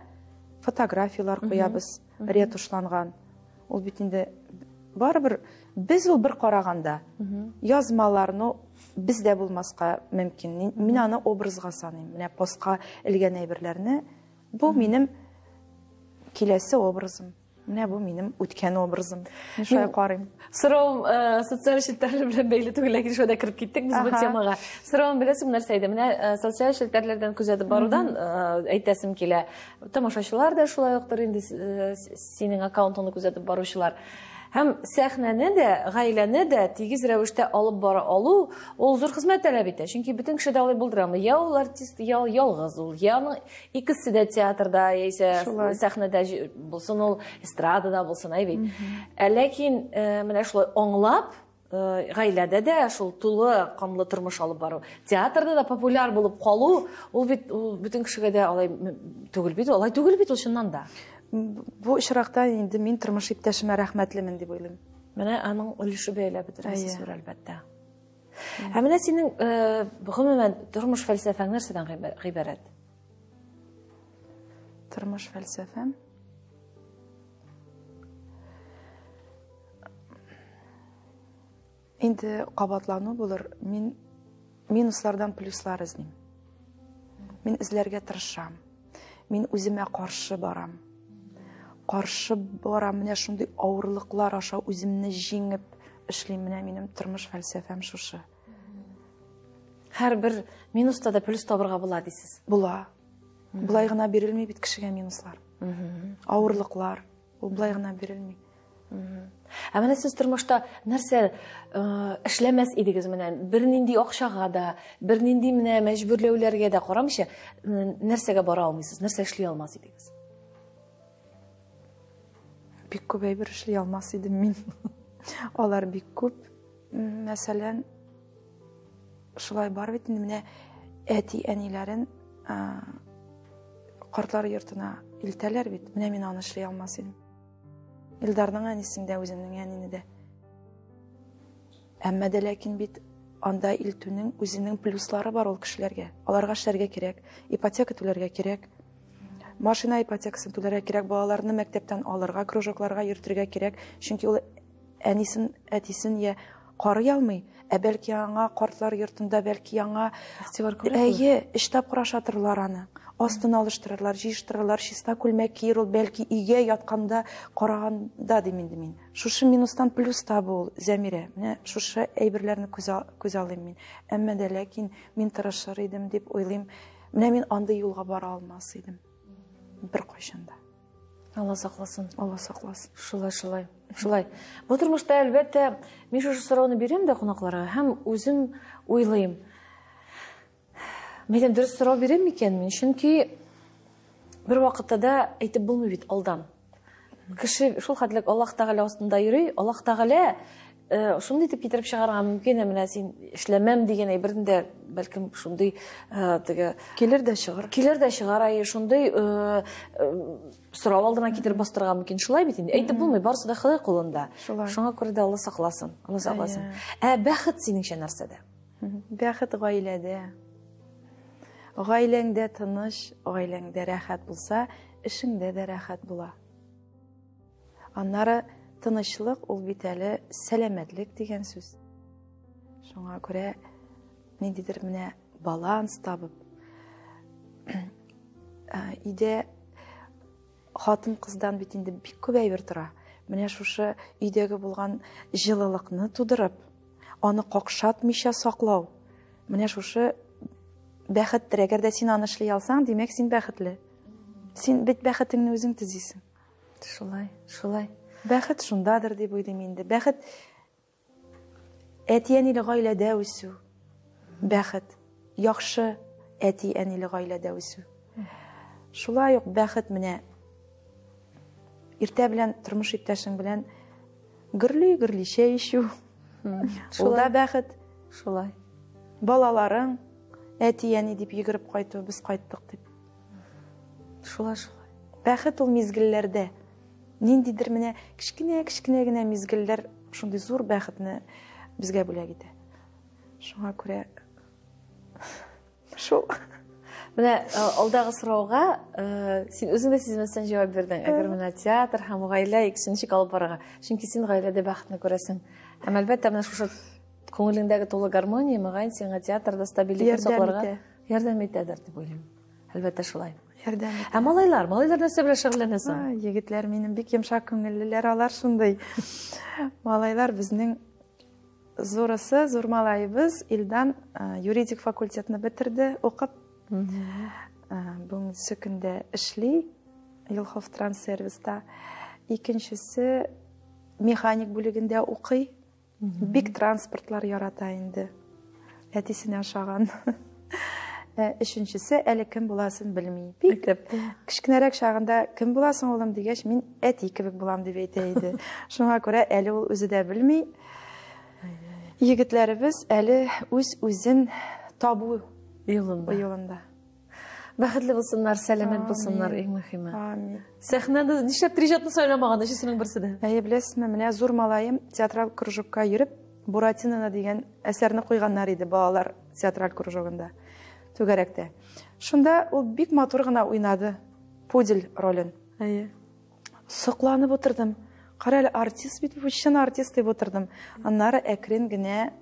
фотографияләр куябыз, ретушланган. Ул бит инде барыбер без ул бер караганда язмаларны бездә булмаска мөмкин. Мин аны образга саныйм. Менә постка элгән әйберләрне бу минем киләсе образым. Менә бу минем үткән образым. Мин шулай карыйм. Соравым э, социаль челтәрләр белән бәйле түгел, ләкин шулай да кереп киттек без бу темага. Соравым беләсең нәрсә иде? Менә э, социаль челтәрләрдән күзәтеп барудан э, әйтәсем килә. Тамашачылар да шулай уктыр инде синең аккаунтыңны күзәтеп баручылар. Һәм сәхнәне дә, гаиләне дә тигез рәвештә алып бара алу, ул зур хезмәт таләп итә. Чөнки бөтен кеше дә алай булдыра алмый. Я ул артист, я ул ялгыз ул, я аның икесе дә театрда, яисә сәхнәдә булсын ул, эстрадада булсын, әй бит. Ә ләкин э, менә шулай аңлап, э, гаиләдә дә шул тулы канлы тормыш алып бару, театрда да популяр булып калу, ул бит ул бөтен кешегә дә алай түгел бит, алай түгел бит ул чыннан да. Бу очракта инде мин тормыш иптәшемә рәхмәтлемен дип уйлыйм. Менә аның өлеше бәяләп бетерәсез, әлбәттә. Ә менә синең э, гомумән тормыш фәлсәфәң нәрсәдән гыйбарәт? Тормыш фәлсәфәм Инде кабатлану булыр. Мин минуслардан плюслар эзлим. Мин эзләргә тырышам. Мин үземә каршы барам. Каршы барам, менә шундый авырлыклар аша үземне җиңеп эшлим. Менә минем тормыш фәлсәфәм шушы. Һәрбер минуста да плюс табырга була дисез. Була. Болай гына бирелми бит кешегә минуслар. Авырлыклар. Ул болай гына бирелми. Ә менә сез тормышта нәрсә э, эшләмәс идегез менә бернинди акчага да, бернинди менә мәҗбүрләүләргә дә карамыйча, нәрсәгә бара алмыйсыз, нәрсә эшли алмас идегез? Бик күп әйбер эшли алмас идем мин. Алар бик күп. Мәсәлән, шулай бар бит инде менә әти-әниләрен картлар йортына илтәләр бит. Менә мин аны эшли алмас идем. Илдарның әнисен дә, үземнең әнине дә. Әмма дә ләкин бит анда илтүнең үзенең плюслары бар ул кешеләргә. Аларга эшләргә кирәк, ипотека түләргә кирәк. Машина ипотекасын түләргә кирәк, балаларны мәктәптән алырга, кружокларга йөртергә кирәк. Чөнки ул әнисен, әтисен я карый алмый, ә бәлки аңа картлар йортында, бәлки аңа Игътибар күрә. Әйе, өч тапкыр ашатырлар аны. Астын алыштырырлар, җыештырырлар, чиста күлмәк киер ул, бәлки өйгә ятканда караганда дим инде мин. Шушы минустан плюс табу ул, Зәмирә. Менә шушы әйберләрне күз, күз алыйм мин. Әмма дә ләкин мин тырышыр идем дип уйлыйм. Менә мин андый юлга бара алмас идем. Беркайчан да. Алла сакласын. Алла сакласын. Шулай, шулай. Шулай. Бу тормышта әлбәттә мин шушы сорауны бирәм дә кунакларга һәм үзем уйлыйм. Мәйтәм, дөрес сорау бирәм микән мин? Чөнки бер вакытта да әйтеп булмый бит алдан. Кеше шул хәтлек Аллаһ Тәгалә астында йөри, Аллаһ Тәгалә э, шундый итеп китереп чыгарырга мөмкин, ә менә син эшләмәм дигән әйберне дә бәлкем шундый э, теге килер дә чыгар. Килер дә чыгар, әйе, шундый э, сорау алдына китереп бастырырга мөмкин. Шулай бит инде. Әйтеп булмый, барысы да Ходай кулында. Шулай. Шуңа күрә дә Алла сакласын. Алла сакласын. Ә бәхет синеңчә нәрсәдә? Бәхет гаиләдә. Гаиләңдә тыныч, гаиләңдә рәхәт булса, эшеңдә дә рәхәт була. Аннары тынычлык ул бит әле сәламәтлек дигән сүз. Шуңа күрә ниндидер менә баланс табып, өйдә хатын-кыздан бит инде бик күп әйбер тора. Менә шушы өйдәге булган җылылыкны тудырып, аны какшатмыйча саклау. Менә шушы бәхеттер. Әгәр дә син аны эшли алсаң, димәк, син бәхетле. Син бит бәхетеңне үзең төзисең. Шулай, шулай. Бәхет шундадыр дип уйлыйм инде. Бәхет әти-әниле гаиләдә үсү. Бәхет яхшы әти-әниле гаиләдә үсү. Шулай ук бәхет менә иртә белән тормыш иптәшең белән гөрли-гөрли чәй эчү. Ул да бәхет. Шулай. Балаларың әти-әни дип йөгереп кайту, без кайттык дип. Шулай, шулай. Бәхет ул мизгелләрдә. Ниндидер менә кечкенә-кечкенә генә мизгелләр шундый зур бәхетне безгә бүләк итә. Шуңа күрә шул. Менә э, алдагы сорауга э, син үзең дә сизмәстән җавап бирдең. Әгәр менә театр һәм гаилә икесен ничек алып барырга? Чөнки син гаиләдә бәхетне күрәсең. Һәм әлбәттә менә шушы күңелеңдәге тулы гармония мөгаен сиңа театрда стабильлекне сакларга ярдәм итәдер дип уйлыйм. Әлбәттә шулай. Ярдәм итә. Ә малайлар, малайлар нәрсә белән шөгыльләнә соң? Егетләр минем бик йомшак күңеллеләр, алар шундый. Малайлар безнең зурысы, зур малаебыз Илдан юридик факультетны бетерде, укып. Бүгенге көндә эшли Елхов транссервиста. Икенчесе механик бүлегендә укый. Бик транспортлар ярата инде. Әтисенә ошаган. Өченчесе әле кем буласын белми. Бик кечкенәрәк чагында кем буласың улым дигәч, мин әти кебек булам дип әйтә иде. Шуңа күрә әле ул үзе дә белми. Егетләребез әле үз-үзен табу юлында. Бәхетле булсыннар, сәламәт булсыннар, иң мөһиме. Амин. Сәхнәдә нишләп иҗатны сайламаган өчесенең берсе дә? Әйе, беләсезме, менә зур малаем театраль кружокка йөреп, Буратиноны дигән әсәрне куйганнар иде балалар театраль кружогында, түгәрәктә. Шунда ул бик матур гына уйнады пудель ролен. Әйе. Сокланып утырдым. Кара әле, артист бит бу, чын артист дип утырдым. Аннары әкрен генә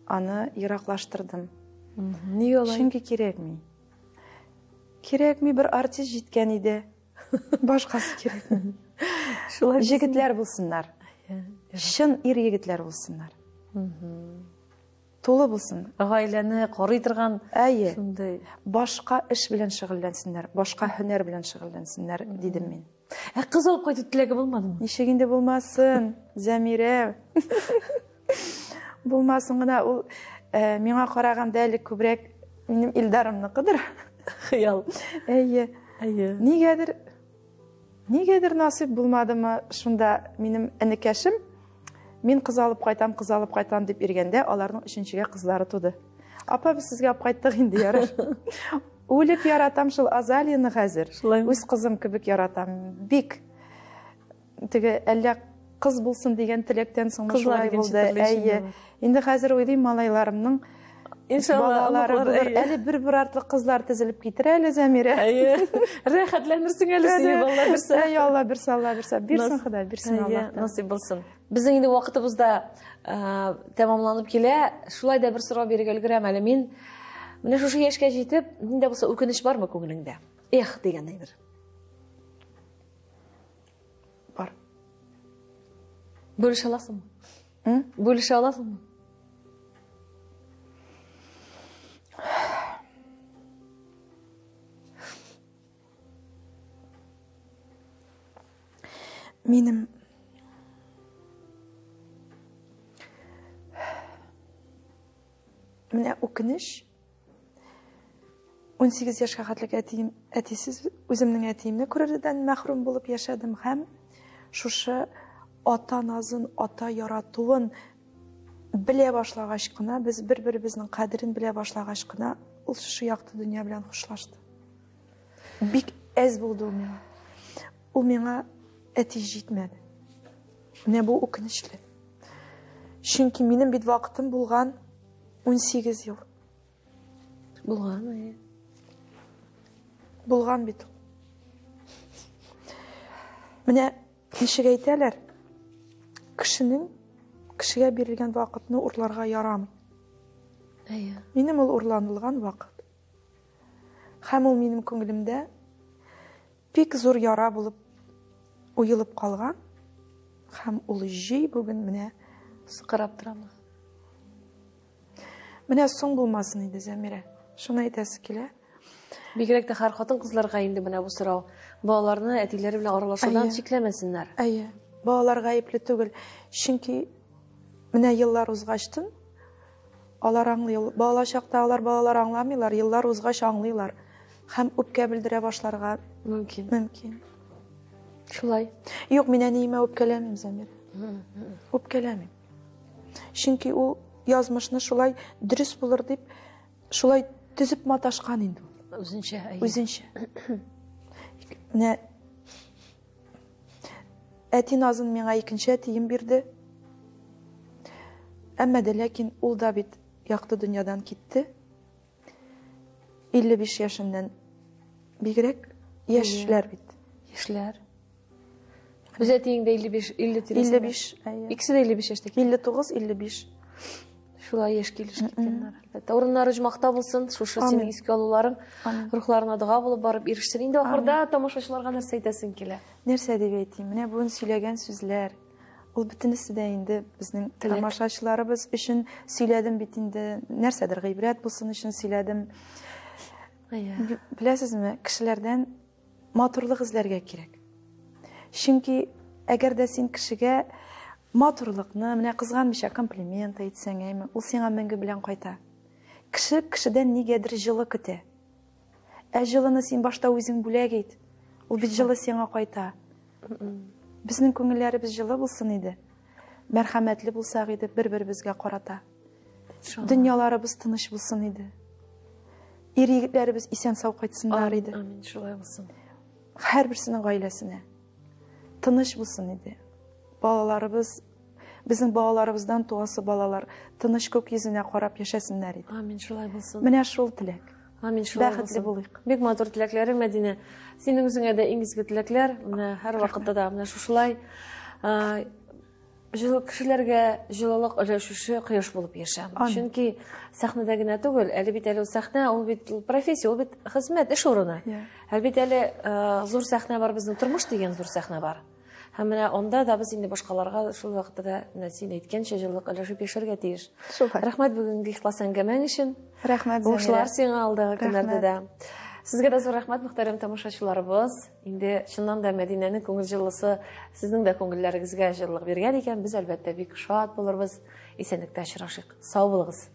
аны ераклаштырдым. Нигә алай? Чөнки кирәкми. Кирәкми, бер артист җиткән иде. Башкасы кирәкми. Шулай Җегетләр булсыннар. Чын ир егетләр булсыннар. Тулы булсын. Гаиләне карый торган Әйе. шундый. Башка эш белән шөгыльләнсеннәр, башка һөнәр белән шөгыльләнсеннәр, дидем мин. Ә кыз алып кайту теләге булмадымы? Ничек инде булмасын, Зәмирә. Булмасын гына, ул миңа караганда әле күбрәк минем Илдарымныкыдыр. Хыял. Әйе. Әйе. Нигәдер, нигәдер насыйп булмадымы шунда минем энекәшем, мин кыз алып кайтам, кыз алып кайтам дип йөргәндә, аларның өченчегә кызлары туды. Апа, без сезгә алып кайттык инде, ярар. Үлеп яратам шул Азалияны хәзер. Шулаймы? Үз кызым кебек яратам. Бик. Теге әллә кыз булсын дигән теләктән соң Кызлар шулай икенче булды. төрле өчен Әйе. булыр. Инде хәзер уйлыйм, малайларымның Иншалла, балалары оныклар, булыр. әйе. Әле бер-бер артлы кызлар тезелеп китер әле, Зәмирә. Әйе. Рәхәтләнерсең әле сөеп, Алла бирсә. Әй, Алла бирсә, Алла бирсә. Бирсен Ходай, бирсен Әйе, Аллаһ. насыйп булсын. Безнең инде вакытыбыз да тәмамланып килә. Шулай да бер сорау бирергә өлгерәм әле мин. Менә шушы яшькә җитеп, нинди булса үкенеч бармы күңелеңдә? Эх дигән әйбер. Бар. Бүлешә аласыңмы? Бүлешә аласыңмы? Минем менә үкенеч 18 яшькә хәтлек әтием, әтисез үземнең әтиемне күрердән мәхрүм булып яшәдем һәм шушы ата назын, ата яратуын белә башлагач кына, без бер-беребезнең кадерен белә башлагач кына, ул шушы якты дөнья белән хушлашты. Бик әз булды ул миңа. Ул миңа әти җитмәде. Менә бу үкенечле. Чөнки минем бит вакытым булган 18 ел. Булган, әйе. Булган бит ул. Менә ничек әйтәләр, кешенең кешегә бирелгән вакытны урларга ярамый. Әйе. Минем ул урланылган вакыт. Һәм ул минем күңелемдә бик зур яра булып уелып калган. Һәм ул җөй бүген менә сыкрап торамы? Менә соң булмасын инде, Зәмирә. Шуны әйтәсе килә. Бигрәк тә һәр хатын-кызларга инде менә бу сорау. Балаларны әтиләре белән аралашудан чикләмәсеннәр. Әйе. Балалар гаепле түгел. Чөнки менә еллар узгачтын алар аңлый. Бала чакта алар балалар аңламыйлар, еллар узгач аңлыйлар. Һәм үпкә белдерә башларга мөмкин. Мөмкин. Шулай. Юк, мин әниемә үпкәләмим, Зәмир. Үпкәләмим. Чөнки ул язмышны шулай дөрес булыр дип, шулай төзеп маташкан инде ул. Үзенчә, әйе. Үзенчә. Менә әти назын миңа икенче әтием бирде. Әмма дә ләкин ул да бит якты дөньядан китте. 55 яшеннән бигрәк яшьләр бит. Яшьләр. Үз әтиең дә 55, 50 тирәсендә. 55, әйе. Икесе дә 55 яшьтә. 59, 55. Шулай яшь килеш киткәннәр, әлбәттә. Урыннары оҗмахта булсын, шушы синең искә алуларың рухларына дога булып барып ирешсен. Инде ахырда тамашачыларга нәрсә әйтәсең килә? Нәрсә дип әйтим? Менә бүген сөйләгән сүзләр, ул бөтенесе дә инде безнең тамашачыларыбыз өчен сөйләдем бит инде. Нәрсәдер гыйбрәт булсын өчен сөйләдем. Беләсезме, кешеләрдән матурлык эзләргә кирәк. Чөнки әгәр дә син кешегә матурлыкны, менә кызганмыйча комплимент әйтсәң, әйме, ул сиңа меңге белән кайта. Кеше кешедән нигәдер җылы көтә. Ә җылыны син башта үзең бүләк ит. Ул бит җылы сиңа кайта. Безнең күңелләребез җылы булсын иде. Мәрхәмәтле булсак иде бер-беребезгә карата. Дөньяларыбыз тыныч булсын иде. Ир егетләребез исән сау кайтсыннар иде. Амин, шулай булсын. Һәрберсенең гаиләсенә тыныч булсын иде. Балаларыбыз, безнең балаларыбыздан туасы балалар тыныч күк йөзенә карап яшәсеннәр иде. Амин, шулай булсын. Менә шул теләк. Амин, шулай Бәхетле булыйк. Бик матур теләкләрең, Мәдинә. Синең үзеңә дә иң изге теләкләр. Менә һәр вакытта да менә шушылай җылы кешеләргә җылылык өләшүче кояш булып яшә. Чөнки сәхнәдә генә түгел, әле бит әле ул сәхнә, ул бит профессия, ул бит хезмәт, эш урыны. Әле бит әле зур сәхнә бар, безнең тормыш дигән зур сәхнә бар. Һәм менә анда да без инде башкаларга шул вакытта да менә син әйткәнчә җылылык өләшеп яшәргә тиеш. Рәхмәт бүгенге ихлас әңгәмәң өчен. Рәхмәт, Уңышлар сиңа алдагы көннәрдә дә. Сезгә дә зур рәхмәт, мөхтәрәм тамашачыларыбыз. Инде чыннан да Мәдинәнең күңел җылысы сезнең дә күңелләрегезгә җылылык биргән икән, без әлбәттә бик шат булырбыз. Исәнлектә очрашыйк. Сау булыгыз.